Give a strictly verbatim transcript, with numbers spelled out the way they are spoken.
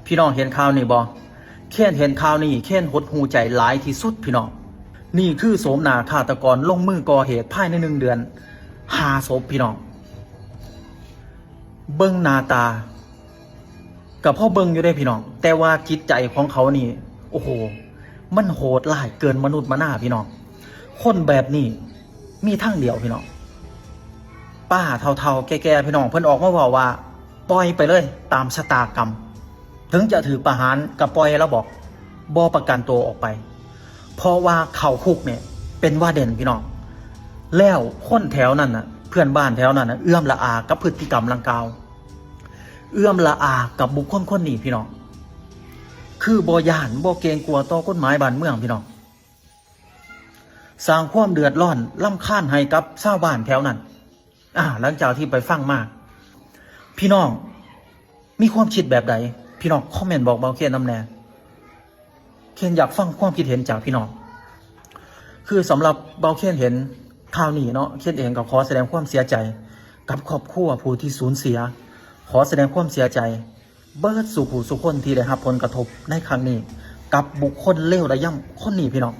พี่น้องเห็นข่าวนี้บ่ เคนเห็นข่าวนี้ เคนหดหู่ใจหลายที่สุดพี่น้อง นี่คือโฉมหน้าฆาตกรลงมือก่อเหตุภายในหนึ่งเดือน ห้าศพพี่น้อง เบิ่งหน้าตา ก็พอเบิ่งอยู่เด้พี่น้อง แต่ว่าจิตใจของเขานี่ โอ้โห มันโหดร้ายเกินมนุษย์มนาพี่น้อง คนแบบนี้มีทางเดียวพี่น้อง ป้าเฒ่าๆแก่ๆพี่น้อง เพิ่นออกมาเว้าว่า ปล่อยไปเลยตามชะตากรรม ถึงจะถืกประหารก็ปล่อย ลาวบอก บ่ประกันตัวออกไป เพราะว่าเข้าคุกเนี่ยเป็นว่าเด่นพี่น้อง แล้วคนแถวนั้นน่ะ เพื่อนบ้านแถวนั้นน่ะ เอื้อมละอากับพฤติกรรมดังกล่าว เอื้อมละอากับบุคคลคนนี้พี่น้อง คือบ่ย้านบ่เกรงกลัวต่อกฎหมายบ้านเมืองพี่น้อง สร้างความเดือดร้อนรำคาญให้กับชาวบ้านแถวนั้น อ่า หลังจากที่ไปฟังมา พี่น้องมีความคิดแบบใด พี่น้องคอมเมนต์บอกเบาเคนนำแหน่ เคนอยากฟังความคิดเห็นจากพี่น้อง คือสำหรับเบาเคนเห็นข่าวนี้เนาะ เคนเองก็ขอแสดงความเสียใจ กับครอบครัวผู้ที่สูญเสีย ขอแสดงความเสียใจ เบิดสู่ผู้สู่คนที่ได้รับผลกระทบในครั้งนี้ กับบุคคลเลวระยำคนนี้พี่น้อง